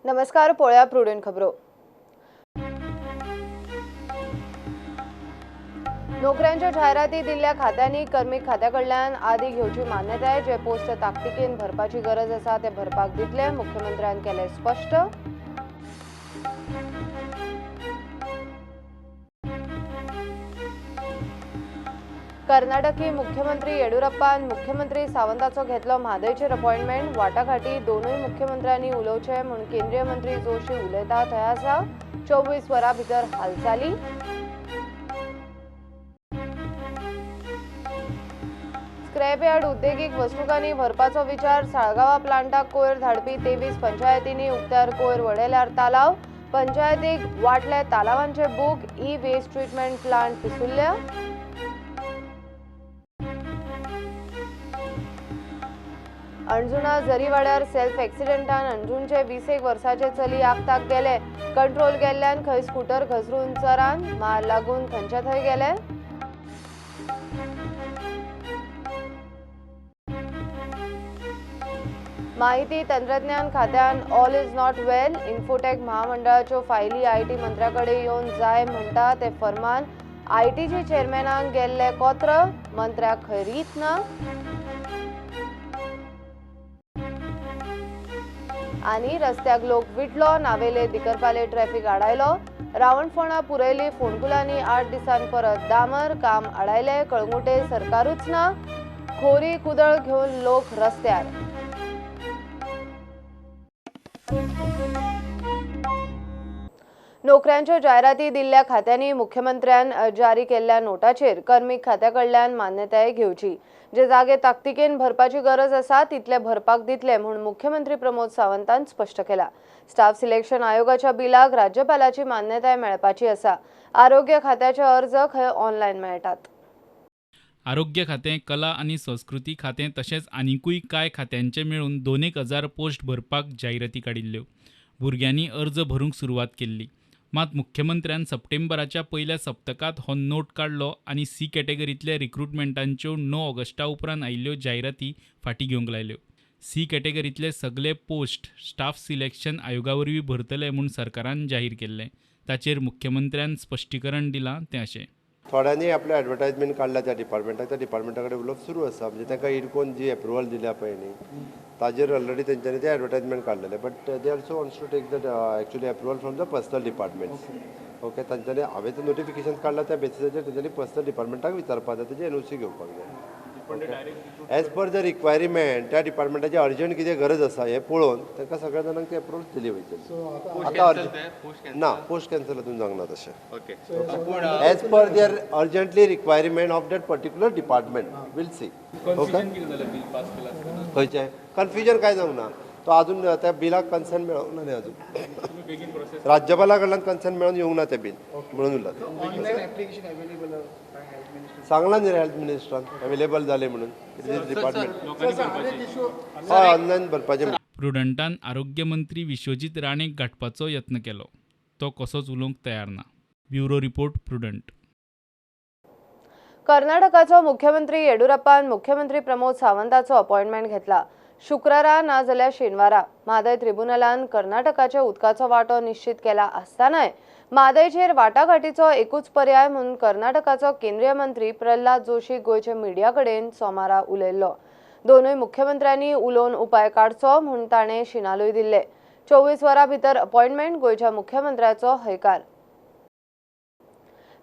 नमस्कार, पळया प्रुडंट खबरो. नोकऱ्यांच्यो जायराती दिल्ल्या खात्यांनी कर्मीक खात्या कडल्यान आदी घेवची मान्यताय, जे पोस्ट ताकतिकेन भरपाची गरज आसा ते भरपाक दितले, मुख्यमंत्र्यान केले स्पश्ट. कर्नाटकी मुख्यमंत्री येडियुरप्पान मुख्यमंत्री सावंताचो घेतलो म्हादयचेर अपॉइंटमेंट. वाटाघाटी दोनूय मुख्यमंत्र्यांनी उलोवचे म्हूण केंद्रीय मंत्री जोशी उलयता थंय आसा. 24 वरां भितर हालचाली. स्क्रॅपयार्ड उद्देगीक वसणुकांनी भरपाचो विचार. साळगांवा प्लांटाक कोयर धाडपी 23 पंचायतींनी उक्त्यार कोयर वडयल्यार तालाव. पंचायतीक वांटले तालावांचे book. E waste treatment plant पिसुल्ल्या. अंजुणा जरीवाड्यार सेल्फ एक्सिडेंटान अंजुणचे 20 वर्साचे चली आगताक गेले. कंट्रोल गेल्ल्यान खंय स्कूटर घसरून चरान मार लागून थंयच्या थंय गेले. माहिती तंत्रज्ञान खात्यान all is not well. Infotech महामंडळाच्यो फायली IT मंत्र्या कडेन येवन जाय म्हणटा ते फरमान. आयटीचे चेअरमॅनाक गेल्ले कोत्र. मंत्र्याक खंय रीत ना. आनी रस्त्याक लोक विटलो. नावेले दिकरपाले ट्रॅफिक आडायलो. रावणफोंडा पुरयली फोंडकुलांनी 8 दिसां परत डामर काम आडायले. कळंगुटे सरकारूच ना. खोरी कुदळ घेवन लोक रस्त्यार. नोकऱ्यांच्यो जायराती दिल्ल्या खात्यांनी मुख्यमंत्र्यान जारी केल्ल्या नोटाचेर कर्मीक खात्या कडल्यान मान्यताय घेवची. जे जागे ताकतिकेन भरपाची गरज आसा तितले भरपाक दितले म्हूण मुख्यमंत्री प्रमोद सावंतान स्पश्ट केला. स्टाफ सिलेक्शन आयोगाच्या बिलाक राज्यपालाची मान्यताय मेळपाची आसा. आरोग्य खात्याचे अर्ज खंय ऑनलायन मेळटात. आरोग्य खातें, कला आनी संस्कृती खातें तशेंच आनिकूय कांय खात्यांचे मेळून 2,000 पोस्ट भरपाक जायराती काडिल्ल्यो. भुरग्यांनी अर्ज भरूंक सुरवात केल्ली. मात मुख्यमंत्र्यान सप्टेंबराच्या पयल्या सप्तकांत हो नोट काडलो आनी सी कॅटेगरींतल्या रिक्रुटमेंटांच्यो 9 ऑगस्टा उपरांत आयिल्ल्यो जायराती फाटीं घेवंक लायल्यो. सी कॅटेगरींतले सगले पोस्ट स्टाफ सिलेक्शन आयोगा वरवीं भरतले म्हूण सरकारान जाहीर केल्लें. ताचेर मुख्यमंत्र्यान स्पश्टीकरण दिलां तें अशें. थोड्यांनी आपलें एडवर्टायजमेंट काडल्या त्या डिपार्टमेंटाक, त्या डिपार्टमेंटा कडेन उलोवप सुरू आसा. म्हणजे तांकां इडकोन जी एप्रुवल दिल्या पळय न्ही, ताजेर ऑलरेडी तेंच्यांनी तें एडवर्टायजमेंट काडलेलें. But they also wants to take the actually approval from the personal department. Okay, तांच्यांनी हांवें तें नोटिफिकेशन काडलां त्या बेसिसाचेर तेंच्यांनी पर्सनल डिपार्टमेंटाक विचारपाक जाय, तेजी एनओसी घेवपाक जाय. एज पर the requirement त्या डिपार्टमेंटाची अर्जंट कितें गरज आसा हें पळोवन तांकां सगळ्या जाणांक ती एप्रुवल दिली वयतली. आतां अर्जंट ना, पोस्ट कॅन्सल अजून जावंक ना तशें. As per their urgently requirement of that particular department, we'll see. Okay, खंयचें कन्फ्युजन कांय जावंक ना. तो अजून त्या बिलाक कन्सर्न मेळोंक ना न्ही अजून. राज्यपाला कडल्यान कन्सर्न मेळोवन येवंक ना तें बील म्हणून उरलां. सांगलां न्ही हेल्थ मिनिस्टरान अवेलेबल जालें म्हणून डिपार्टमेंट. हय, ऑनलायन भरपाचें. प्रुडंटान आरोग्य मंत्री विश्वजीत राणेक गांठपाचो यत्न केलो. तो कसोच उलोवंक तयार ना. Bureau report, Prudent. कर्नाटकाचो मुख्यमंत्री येडियुरप्पान मुख्यमंत्री प्रमोद सावंताचो अपॉइंटमेंट घेतला. शुक्रारा ना जाल्यार शेनवारा म्हादय ट्रिब्युनलान कर्नाटकाच्या उदकाचो वांटो निश्चित केला आसतनाय म्हादयचेर वाटाघाटीचो एकूच पर्याय म्हूण कर्नाटकाचो केंद्रीय मंत्री प्रल्हाद जोशी गोंयच्या मिडिया कडेन सोमारा उलयल्लो. दोनूय मुख्यमंत्र्यांनी उलोवन उपाय काडचो म्हूण ताणें शिनालूय दिल्ले. 24 वरां भितर अपॉइंटमेंट, गोंयच्या मुख्यमंत्र्याचो हयकार.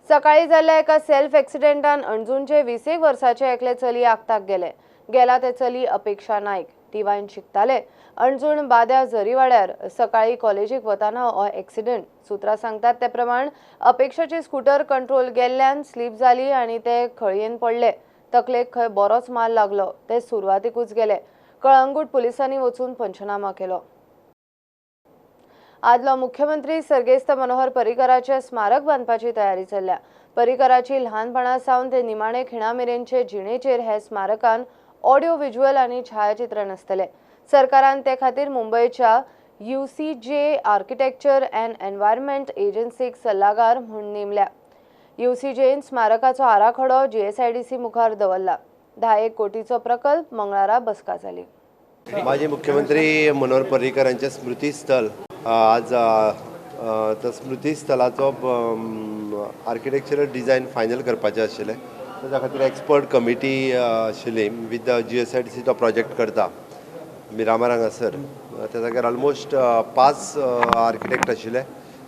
सकाळी जाल्ल्या एका सेल्फ एक्सिडेंटान अंजुणचे 20 वर्साचे एकले चली आगताक गेले. गेला ते चली अपेक्षा नायक टिवायन शिकताले. अंजुण बाद्या जरीवाड्यार सकाळी कॉलेजीक वताना हो एक्सिडेंट. सुत्रां सांगतात ते प्रमाण अपेक्षाची स्कूटर कंट्रोल गेल्ल्यान स्लीप जाली आनी ते खळयेन पडले. तकलेक खंय बरोच मार लागलो. ते सुरवातीकूच गेले. कळंगूट पुलिसांनी वचून पंचनामा केलो. आदलो मुख्यमंत्री सर्गेस्त मनोहर पर्रीकराचे स्मारक बांदपाची तयारी चल्ल्या. पर्रीकराची ल्हानपणा सावन ते निमाणे खिणा मेरेनचे जिणेचेर हे स्मारकान ऑडिओ व्हिज्युअल आनी छायाचित्रण आसतले. सरकारान ते खातीर मुंबयच्या UCJ architecture and environment एजन्सीक सल्लागार म्हूण नेमल्या. UCJन स्मारकाचो आराखडो GSIDC मुखार दवरला. 10 कोटीचो प्रकल्प. मंगळारा बसका जाली. माजी मुख्यमंत्री मनोहर पर्रीकर यांचे स्मृतीस्थल आज स्मृती स्थलाचो आर्किटेक्चरल डिझायन फायनल करपाचें आशिल्लें. ताच्या खातीर एक्सपर्ट कमिटी आशिल्ली विथ GSIDC तो प्रोजेक्ट करता मिरामार हांगासर. त्या जाग्यार ऑलमोस्ट 5 आर्किटेक्ट आशिल्ले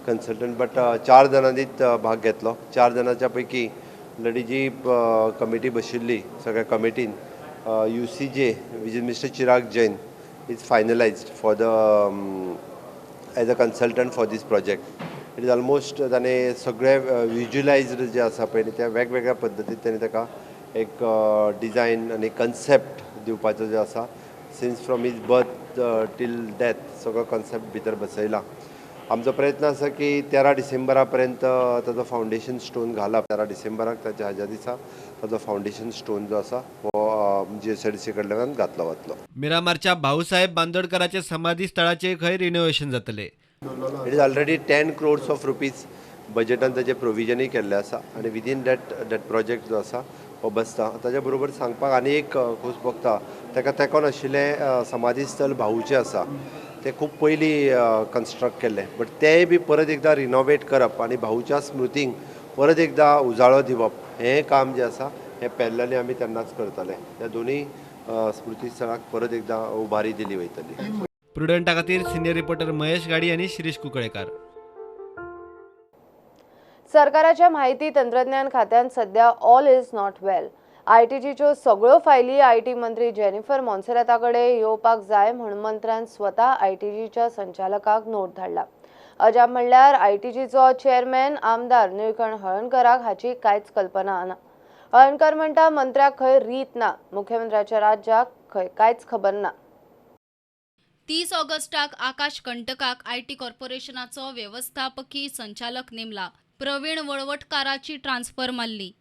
कन्सल्टंट, बट 4 जाणांनीच भाग घेतलो. 4 जाणांच्या पैकी ऑलरेडी जी कमिटी बशिल्ली सगळ्या कमिटीन UCJ which is Mister Chirag Jain is finalised for the as a consultant for this project. It is almost ताणें सगळे विज्युलायज्ड जे आसा पळय त्या वेगवेगळ्या पद्दतीन ताणें ताका एक डिजायन आनी कन्सेप्ट दिवपाचो जो आसा since from his birth till death सगळो कन्सेप्ट भितर बसयला. आमचो प्रयत्न आसा की 13 डिसेंबरा पर्यंत ताजो फावंडेशन स्टोन घालप. 13 डिसेंबराक ताच्या हाज्या दिसा ताजो फावंडेशन स्टोन जो आसा हो GSIDC कडल्यान घातलो वतलो. मिरामारच्या भाऊसाहेब बांदोडकराचे समाधी स्थळाचे खंय रिनोव्हेशन जातले. It is already 10 crores of rupees बजेटान ताजें प्रोविजनूय केल्लें आसा आनी विदीन that project जो आसा हो बसता. ताज्या बरोबर सांगपाक आनी एक खोस भोगता, ताका तेंकोन आशिल्लें समाधी स्थल भाऊचें आसा तें खूब पयलीं कन्स्ट्रक्ट केल्लें, बट तेंय बी परत एकदां रिनोवेट करप आनी भाऊच्या स्मृतींक परत एकदां उजाळो दिवप हें काम जें आसा हें पॅरलली आमी तेन्नाच करतले. ह्या दोनूय स्मृती स्थळाक परत एकदां उबारी दिली वयतली. प्रुडंटा खातीर सिनियर रिपोर्टर महेश गाडी आनी शिरीष कुंकळेकार. सरकाराच्या माहिती तंत्रज्ञान खात्यान सध्या ऑल is not वेल. ITGच्यो सगळ्यो फायली IT मंत्री जेनिफर मोन्सेराता कडेन येवपाक जाय म्हूण मंत्र्यान स्वता ITGच्या संचालकाक नोट धाडला. अजाप म्हणल्यार ITGचो चेअरमॅन आमदार निळकंठ हळर्णकराक हाची कांयच कल्पना ना. हळर्णकर म्हणटा मंत्र्याक खंय रीत ना, मुख्यमंत्र्याच्या राज्याक खंय कांयच खबर ना. 30 ऑगस्टाक आकाश कंटकाक IT कॉर्पोरेशनाचो वेवस्थापकी संचालक नेमला. प्रवीण वळवटकाराची ट्रान्स्फर मारली.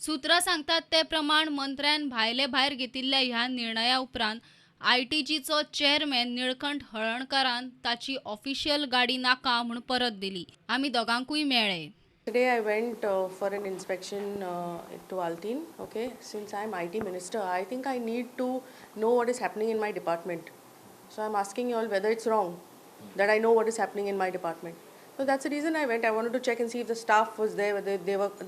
सूत्रां सांगतात ते प्रमाण मंत्र्यान भायले भायर घेतिल्ल्या ह्या निर्णया उपरांत ITGचो चेअरमॅन निळकंठ हळर्णकरान ताची ऑफिशियल गाडी नाका म्हूण परत दिली. आमी दोगांकूय मेळ्ळे. Today I went for an inspection to Altin. Okay, since I am IT minister, I think I need to know what is happening in my department. So I am asking you all whether it's wrong that I know what is happening in my department. So that's the reason I went. I wanted to check and see if the staff was there, whether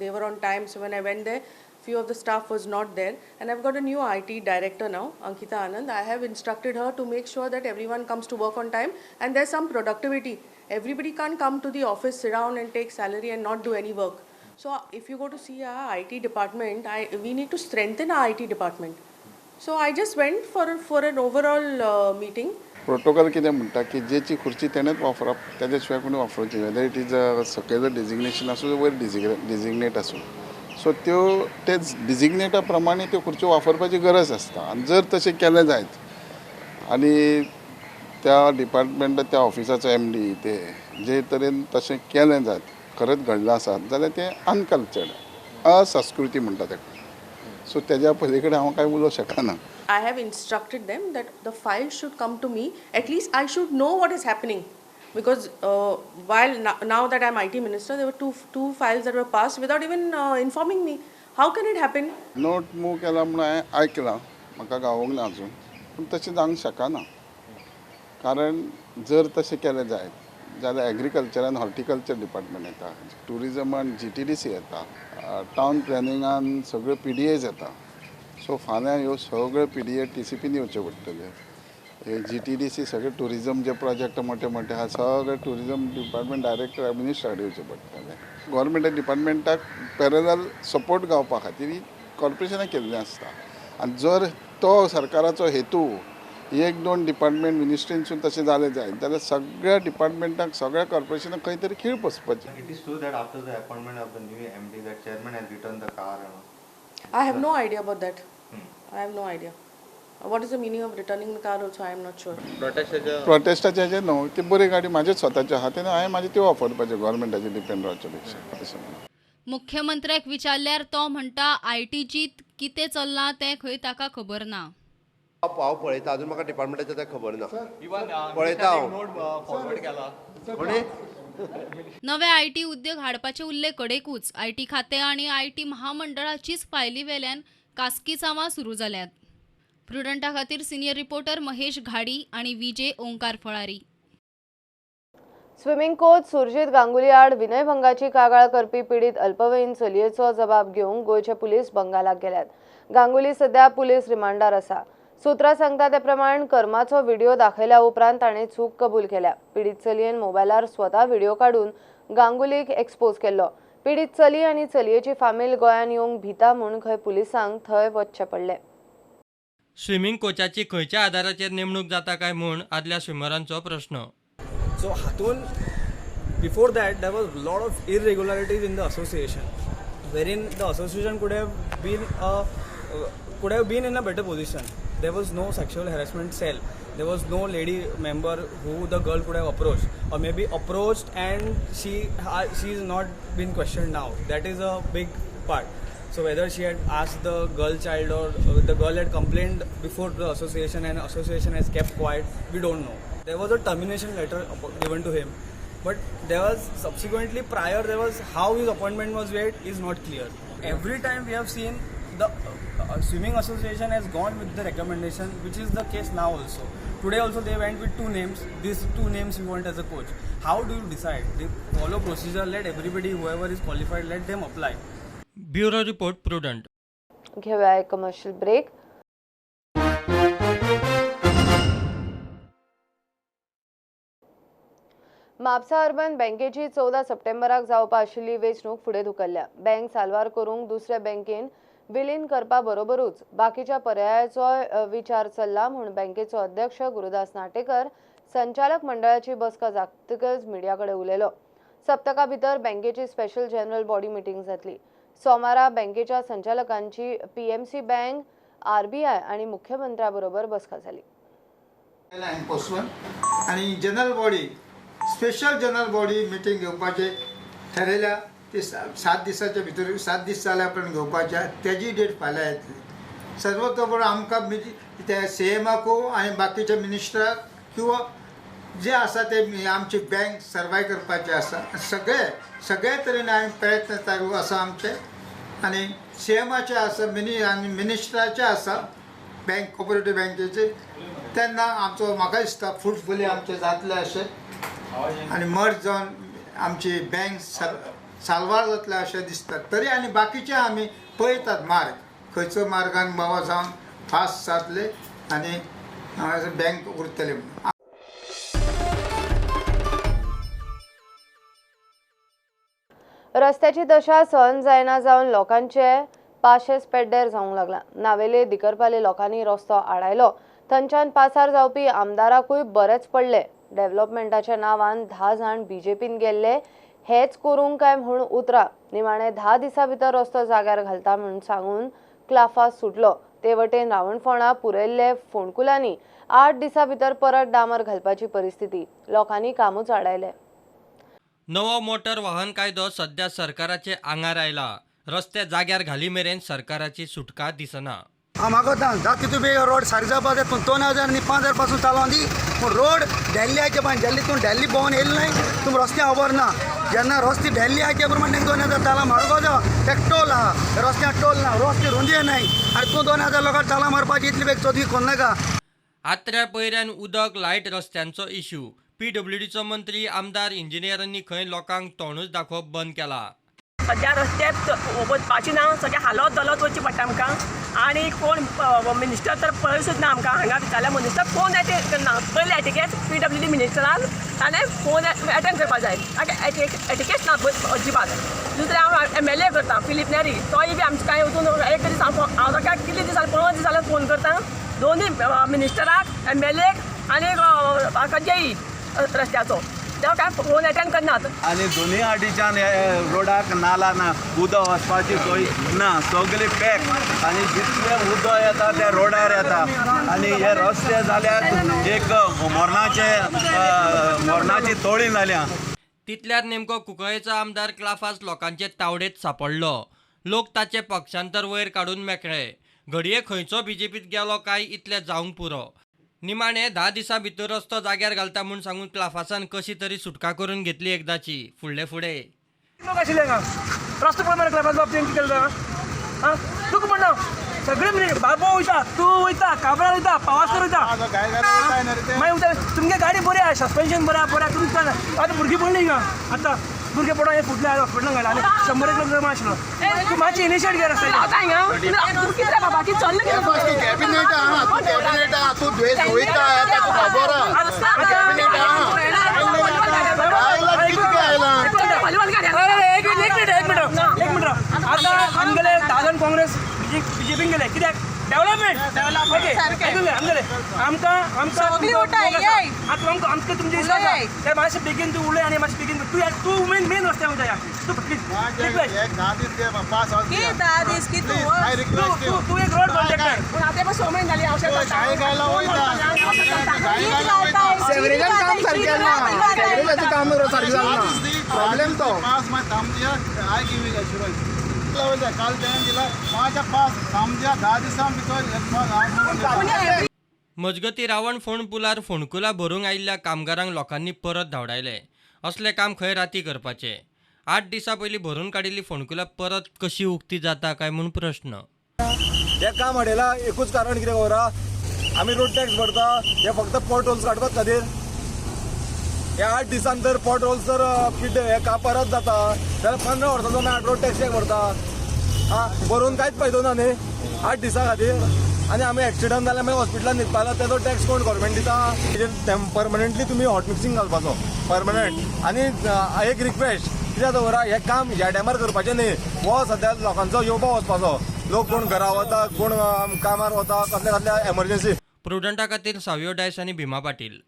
they were on time. So when I went there, few of the staff was not there. And I've got a new IT director now, Ankita Anand. I have instructed her to make sure that everyone comes to work on time and there's some productivity. Everybody can't come to the office, sit down and take salary and not do any work. So if you go to see our IT department, we need to strengthen our IT department. So I just went for an overall meeting. Protocol कितें म्हणटा की जेची खुर्ची तेणेच वापरप, ताच्या शिवाय कोणी वापरची, weather it is सकयल जर डिजिग्नेशन आसूं वयर डिजिग्नेट आसूं, सो त्यो ते डिजिग्नेटा प्रमाणे त्यो खुर्च्यो वापरपाची गरज आसता. आनी जर तशें केलें जायत आनी त्या डिपार्टमेंटा त्या ऑफिसाचो MD ते जे तरेन तशें केलें जायत खरेंच घडलां आसा जाल्यार तें अनकल्चर्ड, असंस्कृती म्हणटा ताका. सो तेज्या पली कडेन हांव कांय उलोवंक शकना. I have instructed them that the file should come to me. At least I should know what is happening, because while now that I am IT minister, there were two files that were passed without even informing me. How can it happen? Note move केला म्हणून हांवें आयकलां, म्हाका गावोंक ना अजून, पूण तशें जावंक शकना. कारण जर तशें केलें जायत जाल्यार एग्रीकल्चरान हॉर्टिकल्चर डिपार्टमेंट येता, ट्युरिजमान GTDC येता, टावन प्लॅनिंगान सगळ्यो PDAs येता. सो फाल्यां ह्यो सगळ्यो PDA TCPन येवच्यो पडटल्यो. हे GTDC सगळे ट्युरिजम जे प्रोजेक्ट मोठे मोठे आहा सगळे ट्युरिजम डिपार्टमेंट डायरेक्टर मिनिस्टराक येवचें पडटलें. गोवोरमेंटा डिपार्टमेंटाक पॅरलल सपोर्ट गावपा खातीर ही कॉर्पोरेशनां केल्लीं आसता. आनी जर तो सरकाराचो हेतू एक दोन डिपार्टमेंट मिनिस्ट्रीनसून तशें जालें जायत जाल्यार सगळ्या डिपार्टमेंटाक सगळ्या कॉर्पोरेशनाक खंय तरी खीळ बसपाची. It is true that after the appointment of the new MD, that chairman has returned the car and all. I have no idea about that. I have no idea. What is the meaning of returning the car also, I am not sure. प्रोटेस्टाचे हेजेर न्हू, ती बरी गाडी म्हाजेच स्वताची आहा तेन्ना हांवें म्हाजी त्यो वापरपाच्यो गोवोरमेंटाचेर डिपेंड रावचे पेक्षा तशें म्हणून. मुख्यमंत्र्याक विचारल्यार तो म्हणटा ITGत कितें चल्लां तें खंय ताका खबर ना. हांव पळयता, अजून म्हाका डिपार्टमेंटाचें तें खबर ना, पळयता हांव. नवे IT उद्योग हाडपाचे उल्ले कडेकूच IT खातें आनी IT महामंडळाचीच फायली वेल्यान कास्कीचावां सुरू जाल्यात. प्रुडंटा खातीर सिनियर रिपोर्टर महेश घाडी आनी विजय ओंकार फळारी. स्विमिंग कोच सुरजीत गांगुली आड विनयभंगाची कागाळ करपी पिडीत अल्पवयीन चलयेचो जबाब घेवंक गोंयचे पुलीस बंगालाक गेल्यात. गांगुली सध्या पुलीस रिमांडार आसा. सूत्रां सांगता ते प्रमाण कर्माचो व्हिडिओ दाखयल्या उपरांत ताणें चूक कबूल केल्या. पिडीत चलयेन मोबायलार स्वता व्हिडिओ काडून गांगुलीक एक्सपोज केल्लो. पिडीत चली आनी चलयेची फामील गोंयांत येवंक भिता म्हूण खंय पुलिसांक थंय वचचें पडलें. स्विमींग कोचाची खंयच्या आदाराचेर नेमणूक जाता काय म्हूण आदल्या स्विमरांचो प्रश्न. सो हातून before that there was lot of irregularities in the association, wherein the association could have been in a better position. There was no sexual harassment cell. There was no lady member who the girl could have approached, or maybe approached and she is not been questioned now. That is a big part. So whether she had asked the girl child or the girl had complained before the association and association has kept quiet, we don't know. There was a termination letter given to him, but there was subsequently prior there was how his appointment was made is not clear. Every time we have seen the swimming association has gone with the recommendation, which is the case now also. Today also they went with two names. These two names we want as a coach. How do you decide? They follow procedure. Let everybody, whoever is qualified, let them apply. Bureau report, Prudent. घेऊया एक commercial break. Mapusa urban बँकेची 14 सप्टेंबराक जावपा आशिल्ली वेंचणूक फुडें धुकल्ल्या. Bank साल्वार करूंक दुसऱ्या बँकेन विलीन करपा बरोबरूच बाकीच्या पर्यायाचोय विचार चल्ला म्हूण बँकेचो अध्यक्ष गुरुदास नाटेकर संचालक मंडळाची बसका जातकच मिडिया कडेन उलयलो. सप्तका भितर बँकेची स्पेशल जनरल बॉडी मिटींग जातली. सोमारा बँकेच्या संचालकांची पीएमसी बँक, आरबीआय आणि मुख्यमंत्र्या बरोबर बसका झाली. पोस्टमन आणि general body, special general body meeting घेवपाचे ठरयल्या. ती 7 दिसाच्या भितर, 7 दीस जाल्या उपरांत घेवपाचे. तेजी डेट फाल्यां येतली. सर्वतोपरी आमकां त्या सीएमाकू आनी बाकीच्या मिनिस्टराक किंवा जे आसा ते आमची बँक सर्वाय करपाचे आसा. सगळे सगळे तरेन आमी प्रयत्न चालू आसा आमचे आनी सीएमाचे आसा, मिनी आनी मिनिस्टराचे आसा बँक कोऑपरेटीव बँकेचे. तेन्ना आमचो म्हाका दिसता फ्रुटफुली आमचें जातलें अशें आनी मर्ज जावन आमची बँक साल्वार जातलें अशें दिसता. तरी आनी बाकीचे आमी पळयतात मार्ग, खंयचो मार्गान बाबा जावन फास्ट जातले आनी बँक उरतले म्हणून. रस्त्याची दशा सहन जायना जावन लोकांचे पाशेस पेड्डेर जावंक लागला. नावेले, दिकरपाले लोकांनी रस्तो आडायलो. थंयच्यान पासार जावपी आमदाराकूय बरेच पडले. डेव्हलपमेंटाच्या नांवान 10 जाण बीजेपीन गेल्ले हेच करूंक काय म्हूण उतरां. निमाणे 10 दिसां भितर रस्तो जाग्यार घालता म्हूण सांगून क्लाफास सुटलो. ते वटेन रावणफोंडा पुरयल्ले फोंडकुलांनी 8 दिसां भितर परत डांबर घालपाची परिस्थिती. लोकांनी कामूच आडायलें. नवो मोटर वाहन कायदो सध्या सरकाराचे आंगार आयला. रस्ते जाग्यार घाली मेरेन सरकाराची सुटका दिसना. हांव मागोता, जाता तितू बेगीन रोड सारको जावपा जाय. पूण 2000 आनी 5000 पासून चालू दी, पूण रोड दिल्ली पण दिल्ली तूं दिल्ली भोंवन येयले न्हय, तुमकां रस्ते खबर ना. जेन्ना रस्ते दिल्ली आयचे प्रमाणे तांकां 2000 तालां मारपा जाय. तेका टोल आहा, रस्त्याक टोल ना, रस्ते रुंदी न्हय आनी तूं 2000 लोकांक तालां मारपाची इतली बेग चोदी कोन्नाका. आत्र्या पयऱ्यान उदक, लायट, रस्त्यांचो इश्यू. पीडब्ल्यूडीचो मंत्री, आमदार, इंजिनियरांनी खंय लोकांक तोंडूच दाखोवप बंद केला. सद्या रस्ते वचपाची ना, सगळे हालत दलत वचचें पडटा आमकां आनी कोण मिनिस्टर तर पळय सुद्दां ना आमकां. हांगा विचारल्यार मिनिस्टर फोन एटेंड करना. पयले एटिकेट पीडब्ल्यूडी मिनिस्टरान ताणें फोन एटेंड करपा जाय. एटिकेट ना अजिबात. दुसरें हांव एमएलए करता फिलीप नेरी, तोय बी आमचें कांय वचून एक दीस हांव ताका कितले दीस जाले, 15 दीस जाले फोन करता दोनूय मिनिस्टराक, एमएलएक आनी हाका जेई रस्त्याचो, ते काय फोन एटेंड करनात. आनी दोनूय आडीच्यान रोडाक नाला ना, उदक वचपाची सोय ना, सगळी पॅक आनी जितलें उदक येता त्या रोडार येता. आनी हे रस्ते जाल्यार एक मरणाचे मरणाची तोळी जाल्या. तितल्यार नेमको कुंकळ्ळेचो आमदार क्लाफास लोकांचे तावडेत सापडलो. लोक ताचे पक्षांतर वयर काडून मेकळे. घडये खंयचो बीजेपीत गेलो काय इतलें जावंक पुरो. निमाणे 10 दिसां भितर रस्तो जाग्यार घालता म्हूण सांगून क्लाफासान कशी तरी सुटका करून घेतली एकदाची. फुडले फुडें लोक आशिल्ले हांगा. रस्तो पळय मरे, क्लाफास बाब, तें कितें केलें? आं, तुका म्हणना. सगळे बाबो वयता, तूं वयता, काब्राल वयता, पावासकर वयता, मागीर तुमगे गाडी बरी आहा, सस्पेन्शन बरें आहा, बरें तुमकां आतां भुरगीं पडली हिंगा, आतां भुरगे पडोन हे फुटले हॉस्पिटलान घातले आनी 100 लोक जमा आशिल्लो. तूं मातशी इनिशिएट घे एक मिनट एक मिनट एक मिनट. आतां आमगेले 10 जाण काँग्रेस बीजेपीन गेले कित्याक? डेव्हलपमेंट. ओके, आमगेले आमकां आमकां आमकां तुमचे ते मातशें बेगीन तूं उलय आनी मातशें बेगीन तूं तूं मेन मेन रस्त्यार वयता. तूं प्लीज तूं एक रोड कॉन्ट्रॅक्टर. सेवरेजान काम सारकें ना, सेवरेजाचें काम सारकें जालें ना, प्रॉब्लेम तो. मजगती रावणफोंड पुलार फोंडकुलां भरूंक आयिल्ल्या कामगारांक लोकांनी परत धांवडायले. असलें काम खंय राती करपाचें? 8 दिसां पयलीं भरून काडिल्ली फोंडकुलां परत कशी उक्ती जाता काय म्हूण प्रश्न. हें काम हाडयलां एकूच कारण कितें खबर आहा, आमी रोड टॅक्स भरता, हे फक्त पॉट होल्स काडपाक खातीर. हे 8 दिसान जर पॉट होल्स जर कितें हें काम परत जाता जाल्यार 15 वर्सांचो आमी रोड टॅक्स भरता. आं, भरून कांयच फायदो ना न्ही 8 दिसां खातीर. आनी आमी एक्सिडंट जाल्यार मागीर हॉस्पिटलान न्हिदपा जाल्यार तेजो टॅक्स कोण गव्हर्मेंट दिता? तेजेर परमनंटली तुमी हॉट मिक्सिंग घालपाचो परमनंट. आनी एक रिक्वेस्ट कित्याक दवर, हें काम ह्या टायमार करपाचें न्ही. हो सद्या लोकांचो येवपा वचपाचो, लोक कोण घरा वता, कोण कामार वता, कसल्या कसल्या एमर्जन्सी. प्रुडंटा खातीर सावियो डायस आनी भीमा पाटील.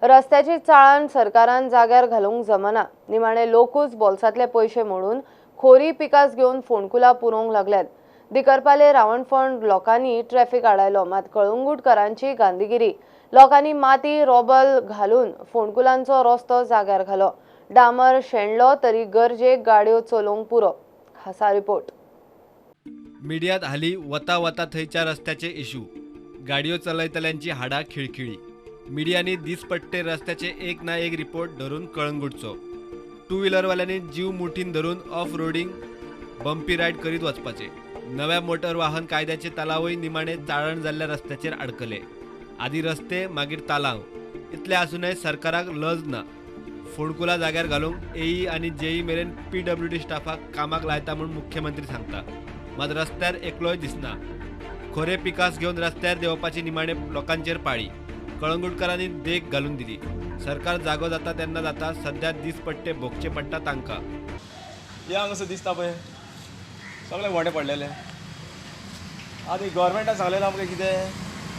रस्त्याची चाळण सरकारान जाग्यार घालूंक जमना. निमाणे लोकूच बोल्सांतले पयशे मोडून खोरी पिकास घेवन फोंडकुलां पुरोवंक लागल्यात. दिकरपाले रावणफोंड लोकांनी ट्रॅफिक आडायलो, मात कळंगूटकरांची गांधीगिरी. लोकांनी माती रोबल घालून फोंडकुलांचो रस्तो जाग्यार घालो. डामर शेणलो तरी गरजेक गाडयो चलोवंक पुरो. खासा रिपोर्ट. मिडियात हाली वता वता थंयच्या रस्त्याचे इशू, गाडयो चलयतल्यांची हाडां खिळखिळी. मिडियांनी दिसपट्टे रस्त्याचे एक ना एक रिपोर्ट धरून कळंगूटचो. टू व्हिलरवाल्यांनी जीव मुठीन धरून ऑफ रोडिंग बम्पी रायड करीत वचपाचे. नव्या मोटर वाहन कायद्याचे तालावय निमाणे चाळण जाल्ल्या रस्त्याचेर अडकले. आदी रस्ते मागीर तालाव, इतले आसूनय सरकाराक लज ना. फोंडकुलां जाग्यार घालूंक एई आनी जेई मेरेन पीडब्ल्यूडी स्टाफाक कामाक लायता म्हूण मुख्यमंत्री सांगता, मात रस्त्यार एकलोय दिसना. खोरे पिकास घेवन रस्त्यार देंवपाची निमाणे लोकांचेर पाळी. कळंगूटकरांनी देख घालून दिली. सरकार जागो जाता तेन्ना जाता, सद्या दिसपट्टे भोगचे पडटा तांकां. हे हांगासर दिसता पळय सगळे व्हडे पडलेले. आनी गव्हर्मेंटान सांगलेलें आमकां कितें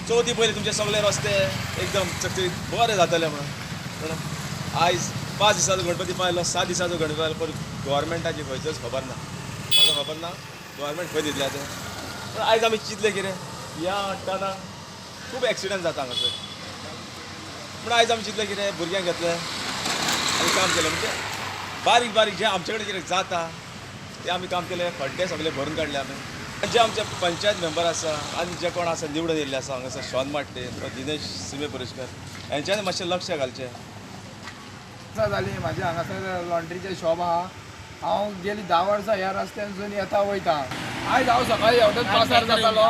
चवथी पयलीं तुमचे सगळे रस्ते एकदम चकचकीत बरे जातले म्हणून. आयज 5 दिसाचो गणपती पायलो, 7 दिसाचो गणपती पायलो, पण गव्हर्मेंटाची खंयचोच खबर ना. म्हाका खबर ना गव्हर्मेंट खंय दितलें तें. पूण आयज आमी चिंतलें कितें ह्या हाडटना खूब एक्सिडंट जाता हांगासर. पूण आयज आमी चिंतलें कितें भुरग्यांक घेतलें आनी काम केलें. म्हणजे बारीक बारीक जें आमचे कडेन कितें जाता तें आमी काम केलें. खड्डे सगळे भरून काडले आमी. जे आमचे पंचायत मेंबर आसा आनी जे कोण आसा निवडून येयल्ले आसा हांगासर, शॉन मार्टीन, दिनेश सिमे पुरस्कार, हेंच्यांनी मातशें लक्ष घालचें. जाली म्हाजें हांगासर लॉन्ड्रीचें शॉप आहा. हांव गेली 10 वर्सां ह्या रस्त्यानसून येता वयता. आयज हांव सकाळी हेवटेन पासार जातालो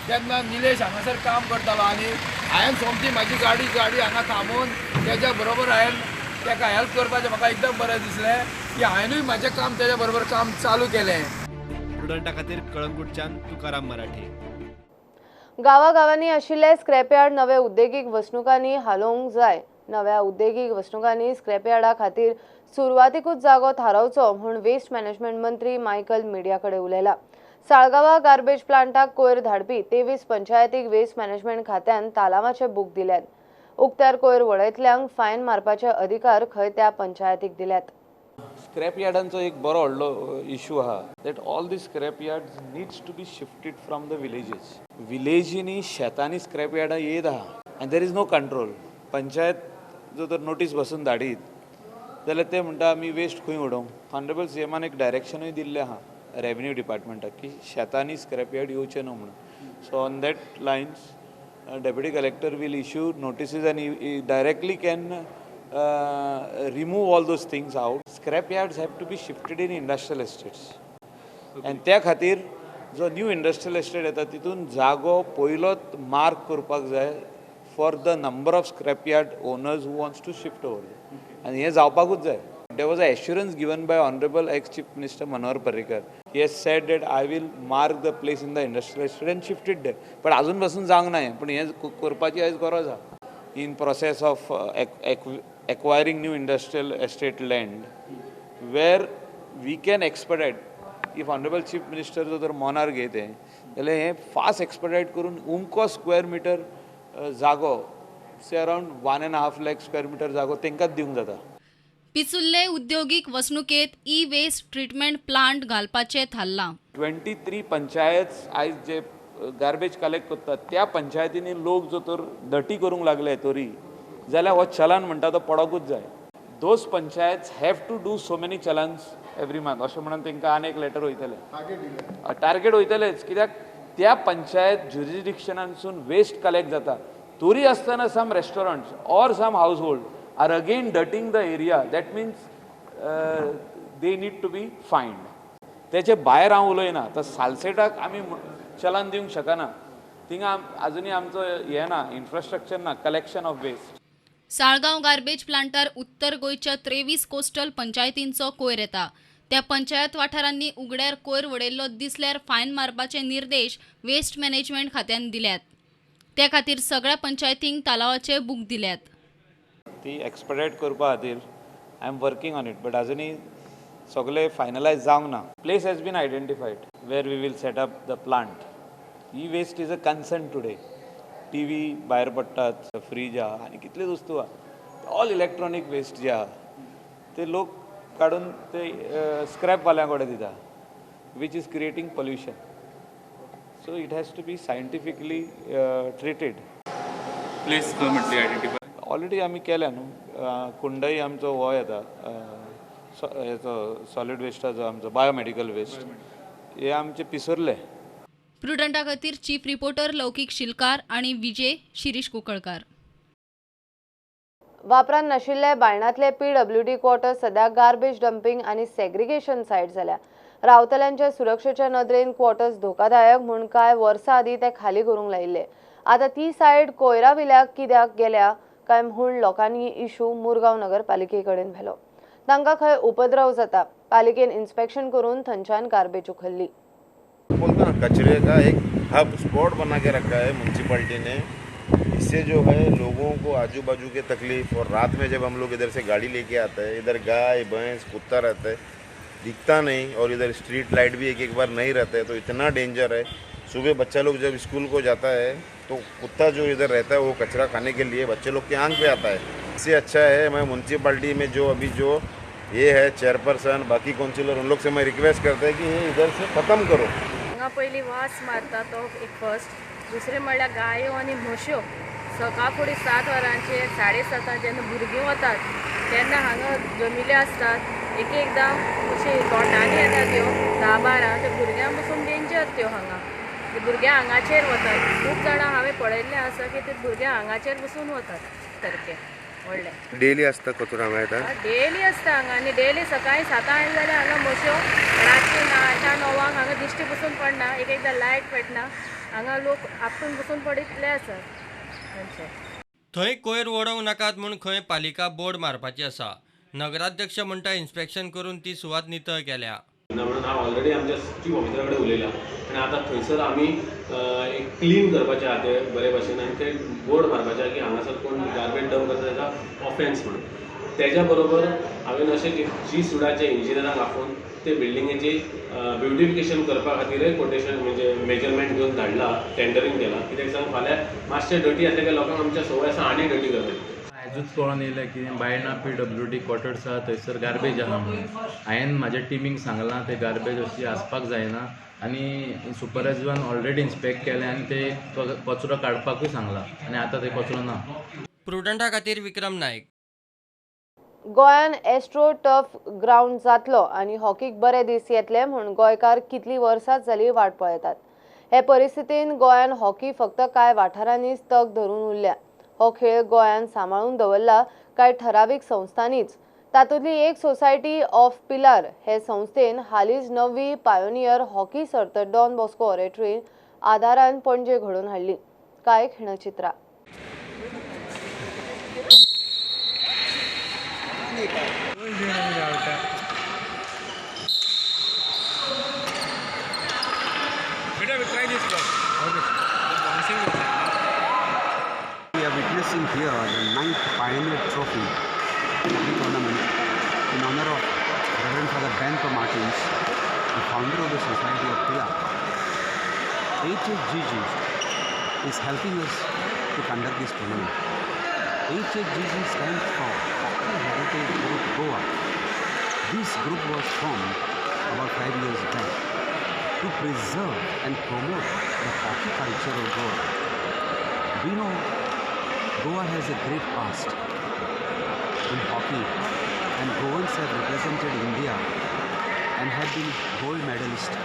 तेन्ना निलेश हांगासर काम करतालो आनी हांवें सोमती म्हाजी गाडी हांगा थांबोवन तेज्या बरोबर हांवें ताका हेल्प करपाचें म्हाका एकदम बरें दिसलें की हांवेंनूय म्हाजें काम तेज्या बरोबर काम चालू केलें. प्रुडंटा खातीर कळंगूटच्यान तुकाराम मराठे. गांवागांवांनी आशिल्ले स्क्रॅपयार्ड नवे उद्देगीक वसणुकांनी हालोवंक जाय. नव्या उद्देगीक वसणुकांनी स्क्रॅपयार्डा खातीर सुरवातीकूच जागो थारावचो म्हूण वेस्ट मॅनेजमेंट मंत्री मायकल मिडिया कडेन उलयला. साळगांवा गार्बेज प्लांटाक कोयर धाडपी 23 पंचायतीक वेस्ट मॅनेजमेंट खात्यान तालावाचे बूक दिल्यात. उक्त्यार कोयर वडयतल्यांक फायन मारपाचे अधिकार खंय त्या पंचायतीक दिल्यात. स्क्रॅप यार्डांचो एक बरो व्हडलो इशू आहा that all the scrap yards needs to be shifted from the villages. विलेजींनी शेतांनी स्क्रॅप यार्डां येत आहा आनी there is no control. Panchayat जो तर नोटीस बसून धाडीत जाल्यार ते म्हणटा आमी वेस्ट खंय उडोवंक. ऑनरेबल सी एमान एक डायरेक्शनूय दिल्लें आहा रेवेन्यू डिपार्टमेंटाक की शेतांनी स्क्रॅप यार्ड येवचें न्हू म्हणून. So on that lines deputy collector will issue notices and directly can remove all those things out. Scrap yards have to be shifted in industrial estates. And त्या खातीर जो न्यू इंडस्ट्रियल एस्टेट येता तितून जागो पयलोच मार्क करपाक जाय for the number of scrap yard owners who wants to shift over. आनी हें जावपाकूच जाय. There was an assurance given by Honorable ex-Chief Minister Manohar Parrikar. He has said that I will mark the place in the industrial estate and shift it there. But अजून पासून जावंक ना हें, पूण हें करपाची आयज गरज आसा. In process of acquiring new industrial estate land where we can expedite. If Honorable Chief Minister जो तर मोनार घेत हें जाल्यार हें फास्ट एक्सपेडायट करून उमको स्क्वेअर मिटर जागो say around 1.5 lakh square metre जागो तांकांच दिवंक जाता. पिसुर्ले उद्योगीक वसणुकेत ई वेस्ट ट्रिटमेंट प्लांट घालपाचें थारलां. 23 पंचायत आयज जे गार्बेज कलेक्ट करतात त्या पंचायतींनी लोक जो तर डटी करूंक लागले तरी जाल्यार हो चलन म्हणटा तो पडोकूच जाय. Those panchayats have to do so many challans every month अशें म्हणून तांकां आनी एक लेटर वयतलें, टार्गेट वयतलेंच, कित्याक त्या पंचायत ज्युरिडिक्शनांतसून वेस्ट कलेक्ट जाता. तरी आसतना some restaurants or some household are again dirtying the area, that means they need to be fined. तेचे भायर हांव उलयना. तर सालसेटाक आमी चलन दिवंक शकना, थिंगा अजुनूय आमचो हें ना, इन्फ्रास्ट्रक्चर ना, collection of waste. Saligao garbage प्लांटार उत्तर गोंयच्या 23 कोस्टल पंचायतींचो कोयर येता. त्या पंचायत वाठारांनी उगड्यार कोयर वडयल्लो दिसल्यार फायन मारपाचे निर्देश वेस्ट मॅनेजमेंट खात्यान दिल्यात. त्या खातीर सगळ्या पंचायतींक तालावाचे बूक दिल्यात. ती एक्सपेडायट करपा खातीर I am working on it, but अजुनूय सगळे फायनलायज जावंक ना. Place has been identified where we will set up the plant. E waste is a concern today. T V भायर पडटात, फ्रीज आहा आनी कितल्योच वस्तू आहा, ऑल इलेक्ट्रॉनीक वेस्ट जे आहा ते लोक काडून ते स्क्रॅपवाल्यां कडेन दिता, which is creating pollution. So it has to be scientifically treated. Place खंय म्हटली आयडेंटिफाय ऑलरेडी आमी केल्या न्हू. कुंडई आमचो हो येता हेचो सॉलीड वेस्टाचो आमचो बायोमेडिकल वेस्ट हे आमचे पिसुर्ले. प्रुडंटा खातीर चीफ रिपोर्टर लौकीक शिलकार आनी विजय शिरीष कुंकळकार. वापरान नाशिल्ले बायणांतले पीडब्ल्यूडी क्वॉर्टर सध्या गार्बेज डम्पिंग आनी सेग्रिगेशन सायट जाल्या. रावतल्यांच्या सुरक्षेच्या नदरेन क्वॉर्टर्स धोकादायक म्हूण कांय वर्सां आदीं ते खाली करूंक लायिल्ले. आतां ती सायट कोयराविल्याक कित्याक गेल्या काय म्हूण लोकांनी इशू मुरगांव नगरपालिके कडेन व्हेलो. तांकां खंय उपद्रव जाता. पालिकेन इन्स्पेक्शन करून थंयच्यान गार्बेज उखल्ली. बोलते ना, कचरे का एक हब स्पॉट बना के रखा है म्यूनसिपैलिटी ने. इससे जो है लोगों को आजू बाजू के तकलीफ, और रात में जब हम लोग इधर से गाड़ी लेके आते हैं, इधर गाय भैंस कुत्ता रहता है, दिखता नहीं, और इधर स्ट्रीट लाइट भी एक एक बार नहीं रहता है, तो इतना डेंजर है. सुबह बच्चा लोग जब स्कूल को जाता है तो कुत्ता जो इधर रहता है वो कचरा खाने के लिए बच्चे लोग के आंख पे आता है. इससे अच्छा है मैं म्यूनसिपैलिटी में जो अभी जो ये है चेयरपर्सन, बाकी काउंसिलर, उन लोग से मैं रिक्वेस्ट करता है कि ये इधर से ख़त्म करो. हांगा पयलीं वास मारता तो एक फर्स्ट, दुसरें म्हणल्यार गायो आनी म्हश्यो सकाळ फुडें 7 वरांचेर 7:30 जेन्ना भुरगीं वतात तेन्ना हांगा जमिल्ले आसतात. एक एकदां अशी लोटांनी येता त्यो 10-12, ते भुरग्यां पसून डेंजर त्यो. हांगा भुरग्यां हांगाचेर वतात. खूब जाणां हांवें पळयल्लें आसा की ते भुरग्यां हांगाचेर बसून वतात सारकें व्हडलें. डेली आसता कचरो हांगा येता, डेली आसता हांगा. आनी डेली सकाळीं 7 जाल्यार हांगा म्हश्यो, रातची 8-9 हांगा दिश्टी बसून पडना. एक एकदां लायट पेटना, हांगा लोक आपटून बसून पडिल्ले आसात. थंय कोयर वडोवंक नाकात म्हूण खंय पालिका बोर्ड मारपाची आसा. नगराध्यक्ष म्हणटा इन्स्पेक्शन करून ती सुवात नितळ केल्या म्हणून हांव ऑलरेडी आमच्या चीफ ऑफिसरा कडेन उलयलां आनी आतां थंयसर आमी एक क्लीन करपाचें आहा ते बरे भाशेन, आनी ते बोर्ड मारपाचें आहा की हांगासर कोण गार्बेज डंप करता ताका ऑफेन्स म्हणून. तेज्या बरोबर हांवें अशें जी सुडाचे इंजिनियरांक आपोवन ते बिल्डिंगेची ब्युटिफिकेशन करपा खातीरय कोटेशन म्हणजे मेजरमेंट घेवन धाडला, टेंडरींग केलां. कित्याक सांग, फाल्यां मातशें डटी आसलें काय लोकांक आमच्या संवय आसा आनी डटी करपाची. आयजूच कळोन येयलें की बायणा पीडब्ल्यूडी क्वॉर्टर्स आहा थंयसर गार्बेज आहा म्हणून. हांवें म्हाज्या टिमीक सांगलां ते गार्बेज अशी आसपाक जायना आनी सुपरवायजरान ऑलरेडी इन्स्पेक्ट केलें आनी ते कचरो काडपाकूय सांगलां आनी आतां ते कचरो ना. प्रुडंटा खातीर विक्रम नायक. गोंयान एस्ट्रो टर्फ ग्रावंड जातलो आनी हॉकीक बरे दीस येतले म्हूण गोंयकार कितलीं वर्सां जाली वाट पळयतात. हे परिस्थितीन गोंयान हॉकी फक्त कांय वाठारांनीच तग धरून उरल्या. हो खेळ गोंयान सांबाळून दवरला कांय ठरावीक संस्थांनीच तातूंतली एक सोसायटी ऑफ पिलार हे संस्थेन हालींच 9वी पायोनियर हॉकी सर्त डॉन बॉस्को ऑरेटरी आदारान पणजे घडोवन हाडली. कांय खिणचित्रां. We are witnessing here the 9th Pioneer Trophy hockey tournament in honor of Reverend Father Bento Martins, the founder of the Society of Pilar. HHGG is helping us to conduct this tournament. HHGG stands for Hockey Heritage Group Goa. This group was formed about 5 years back to preserve and promote the hockey culture of Goa. We know Goa has a great past in hockey, and Goans have represented India and have been gold medalists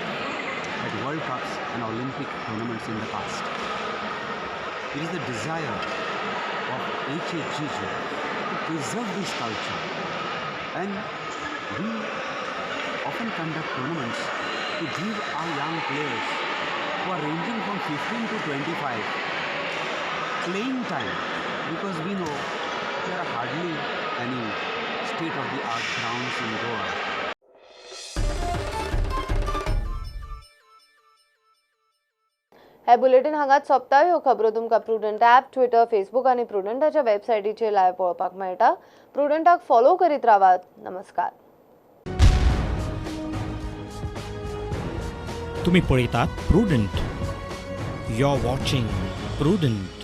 at World Cups and Olympic tournaments in the past. It is the desire of HHGG to preserve this culture, and we often conduct tournaments to give our young players who are ranging from 15 to 25 playing time, because we know there are hardly any state-of-the-art grounds in Goa. हे bulletin हांगाच सोंपता. ह्यो खबरो तुमकां prudent app, Twitter, Facebook आनी प्रुडंटाच्या वेबसायटीचेर live पळोवपाक मेळटा. प्रुडंटाक फॉलो करीत रावात. नमस्कार. तुम्ही पळयतात Prudent. You are watching Prudent.